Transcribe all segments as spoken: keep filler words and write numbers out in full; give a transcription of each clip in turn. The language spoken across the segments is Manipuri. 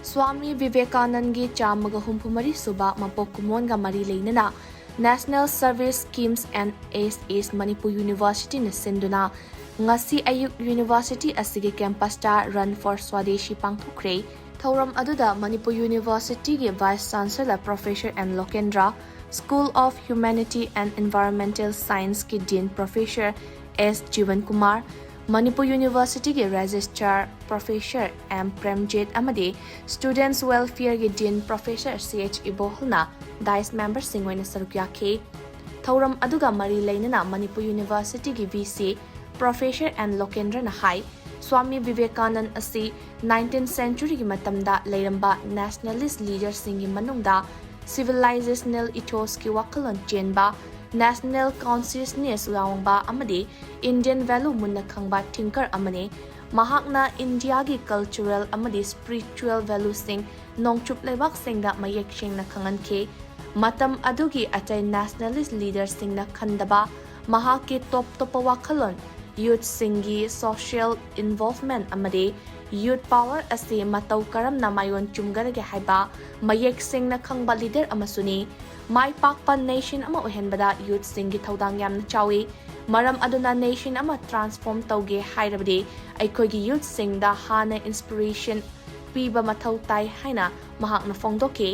ꯁ꯭ꯋꯥꯃꯤ ꯚꯤꯕꯦꯀꯥꯅꯟꯗꯒꯤ ꯆꯥꯝꯃꯒ ꯍꯨꯝꯐꯨ ꯃꯔꯤ ꯁꯨꯕ ꯃꯄꯣꯛ ꯀꯨꯝꯑꯣꯟꯒ ꯃꯔꯤ ꯂꯩꯅꯅ National Service Schemes and S S Manipur Universityꯅ ꯁꯤꯟꯗꯨꯅ ꯉꯁꯤ ꯑꯌꯨꯛ university ꯑꯁꯤꯒꯤ campusꯇ Run for Swadeshi ꯄꯥꯡꯊꯣꯛꯈ꯭ꯔꯦ꯫ ꯊꯧꯔꯝ ꯑꯗꯨꯗ Manipur Universityꯒꯤ Vice Chancellor Professor N Lokendra, School of Humanity and Environmental Scienceꯀꯤ Dean Professor S Jivan Kumar, Manipur Universityꯒꯤ Registrar Professor M Premjit ꯑꯃꯗꯤ Students Welfareꯒꯤ Dean Professor C H Iboholꯅ dais memberꯁꯤꯡ ꯑꯣꯏꯅ ꯁꯔꯨꯛ ꯌꯥꯈꯤ꯫ ꯊꯧꯔꯝ ꯑꯗꯨꯒ ꯃꯔꯤ ꯂꯩꯅꯅ Manipur Universityꯒꯤ VC Professor N Lokendraꯅ ꯍꯥꯏ, ꯁ꯭ꯋꯥꯃꯤ ꯚꯤꯕꯦꯀꯥꯅꯟꯗ ꯑꯁꯤ nineteenth centuryꯒꯤ ꯃꯇꯝꯗ ꯂꯩꯔꯝꯕ nationalist leaderꯁꯤꯡꯒꯤ ꯃꯅꯨꯡꯗ civilizational ethosꯀꯤ ꯋꯥꯈꯜꯂꯣꯟ ꯆꯦꯟꯕ, national consciousness ꯋꯥꯡꯕ ꯑꯃꯗꯤ Indian value ꯃꯨꯟꯅ ꯈꯪꯕ thinker ꯑꯃꯅꯤ꯫ ꯃꯍꯥꯛꯅ ꯏꯟꯗꯤꯌꯥꯒꯤ cultural ꯑꯃꯗꯤ spiritual valueꯁꯤꯡ ꯅꯣꯡꯆꯨꯞ ꯂꯩꯕꯥꯛꯁꯤꯡꯗ ꯃꯌꯦꯛ ꯁꯦꯡꯅ ꯈꯪꯍꯟꯈꯤ꯫ ꯃꯇꯝ ꯑꯗꯨꯒꯤ ꯑꯇꯩ nationalist leaderꯁꯤꯡꯅ ꯈꯟꯗꯕ ꯃꯍꯥꯛꯀꯤ ꯇꯣꯞ ꯇꯣꯞꯄ ꯋꯥꯈꯜꯂꯣꯟ, youthꯁꯤꯡꯒꯤ social involvement ꯑꯃꯗꯤ youth power ꯑꯁꯤ ꯃꯇꯧ ꯀꯔꯝꯅ ꯃꯥꯏꯑꯣꯟ ꯆꯨꯝꯒꯗꯒꯦ ꯍꯥꯏꯕ ꯃꯌꯦꯛ ꯁꯦꯡꯅ ꯈꯪꯕ leader ꯑꯃꯁꯨꯅꯤ꯫ ꯃꯥꯏ ꯄꯥꯛꯄ nation ꯑꯃ ꯑꯣꯏꯍꯟꯕꯗ youthꯁꯤꯡꯒꯤ ꯊꯧꯗꯥꯡ ꯌꯥꯝꯅ ꯆꯥꯎꯏ꯫ ꯃꯔꯝ ꯑꯗꯨꯅ nation ꯑꯃ transform ꯇꯧꯒꯦ ꯍꯥꯏꯔꯕꯗꯤ ꯑꯩꯈꯣꯏꯒꯤ youthꯁꯤꯡꯗ ꯍꯥꯟꯅ inspiration ꯄꯤꯕ ꯃꯊꯧ ꯇꯥꯏ ꯍꯥꯏꯅ ꯃꯍꯥꯛꯅ ꯐꯣꯡꯗꯣꯛꯈꯤ꯫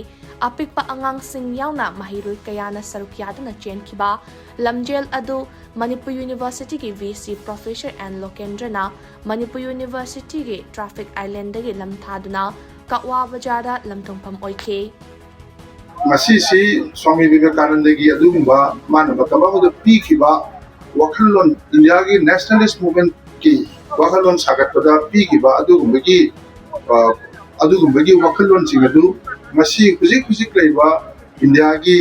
ꯑꯄꯤꯛꯄ ꯑꯉꯥꯡꯁꯤꯡ ꯌꯥꯎꯅ ꯃꯍꯩꯔꯣꯏ ꯀꯌꯥꯅ ꯁꯔꯨꯛ ꯌꯥꯗꯨꯅ ꯆꯦꯟꯈꯤꯕ ꯂꯝꯖꯦꯜ ꯑꯗꯨ Manipur Universityꯒꯤ VC Professor N Lokendraꯅ Manipur Universityꯒꯤ traffic islandꯗꯒꯤ ꯂꯝ ꯊꯥꯗꯨꯅ ꯀꯛꯋꯥ ꯕꯖꯥꯔꯗ ꯂꯝꯊꯨꯡꯐꯝ ꯑꯣꯏꯈꯤ꯫ ꯃꯁꯤꯁꯤ ꯁ꯭ꯋꯥꯃꯤ ꯚꯤꯕꯦꯀꯥꯅꯟꯗꯒꯤ ꯑꯗꯨꯒꯨꯝꯕ ꯃꯥꯅ ꯃꯇꯝ ꯑꯃꯗ ꯄꯤꯈꯤꯕ ꯋꯥꯈꯜꯂꯣꯟ, ꯏꯟꯗꯤꯌꯥꯒꯤ nationalist movementꯀꯤ ꯋꯥꯈꯜꯂꯣꯟ ꯁꯥꯒꯠꯄꯗ ꯄꯤꯈꯤꯕ ꯑꯗꯨꯒꯨꯝꯕꯒꯤ ꯑ, ꯑꯗꯨꯒꯨꯝꯕꯒꯤ ꯋꯥꯈꯜꯂꯣꯟꯁꯤꯡ ꯑꯗꯨ ꯉꯁꯤ ꯍꯧꯖꯤꯛ ꯍꯧꯖꯤꯛ ꯂꯩꯕ ꯏꯟꯗꯤꯌꯥꯒꯤ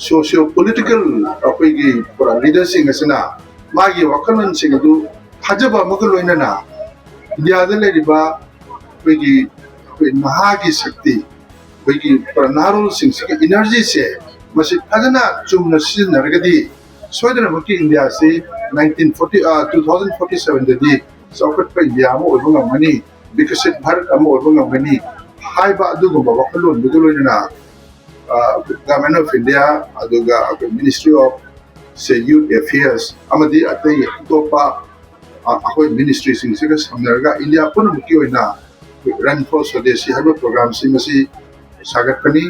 socio political ꯑꯩꯈꯣꯏꯒꯤ ꯄꯨꯔꯥ leaderꯁꯤꯡ ꯑꯁꯤꯅ ꯃꯥꯒꯤ ꯋꯥꯈꯜꯂꯣꯟꯁꯤꯡ ꯑꯗꯨ ꯊꯥꯖꯕ ꯑꯃꯒ ꯂꯣꯏꯅꯅ ꯏꯟꯗꯤꯌꯥꯗ ꯂꯩꯔꯤꯕ ꯑꯩꯈꯣꯏꯒꯤ ꯑꯩꯈꯣꯏ ꯅꯍꯥꯒꯤ ꯁꯛꯇꯤ, ꯑꯩꯈꯣꯏꯒꯤ ꯄꯨꯔꯥ ꯅꯍꯥꯔꯣꯜꯁꯤꯡꯁꯤꯒꯤ energyꯁꯦ ꯃꯁꯤ ꯐꯖꯅ ꯆꯨꯝꯅ ꯁꯤꯖꯤꯟꯅꯔꯒꯗꯤ ꯁꯣꯏꯗꯅꯃꯛꯀꯤ ꯏꯟꯗꯤꯌꯥꯁꯤ nineteen forty, ꯑ, two thousand forty sevenꯗꯗꯤ ꯆꯥꯎꯈꯠꯄ ꯏꯟꯗꯤꯌꯥ ꯑꯃ ꯑꯣꯏꯕ ꯉꯝꯒꯅꯤ, ꯕꯤꯀꯁꯤꯠ ꯚꯥꯔꯠ ꯑꯃ ꯑꯣꯏꯕ ꯉꯝꯒꯅꯤ꯫ ꯍꯥꯏꯕ ꯑꯗꯨꯒꯨꯝꯕ ꯋꯥꯈꯜꯂꯣꯟꯗꯨꯒ ꯂꯣꯏꯅꯅ Government of India ꯑꯗꯨꯒ ꯑꯩꯈꯣꯏ Ministry of, say, Youth Affairs ꯑꯃꯗꯤ ꯑꯇꯩ ꯑꯇꯣꯞꯄ ꯑꯩꯈꯣꯏ ꯃꯤꯅꯤꯁꯇ꯭ꯔꯤꯁꯤꯡꯁꯤꯒ ꯁꯝꯅꯔꯒ ꯏꯟꯗꯤꯌꯥ ꯄꯨꯝꯅꯃꯛꯀꯤ ꯑꯣꯏꯅ Run for Swadeshi ꯍꯥꯏꯕ ꯄ꯭ꯔꯣꯒ꯭ꯔꯥꯝꯁꯤ ꯃꯁꯤ ꯁꯥꯒꯠꯄꯅꯤ꯫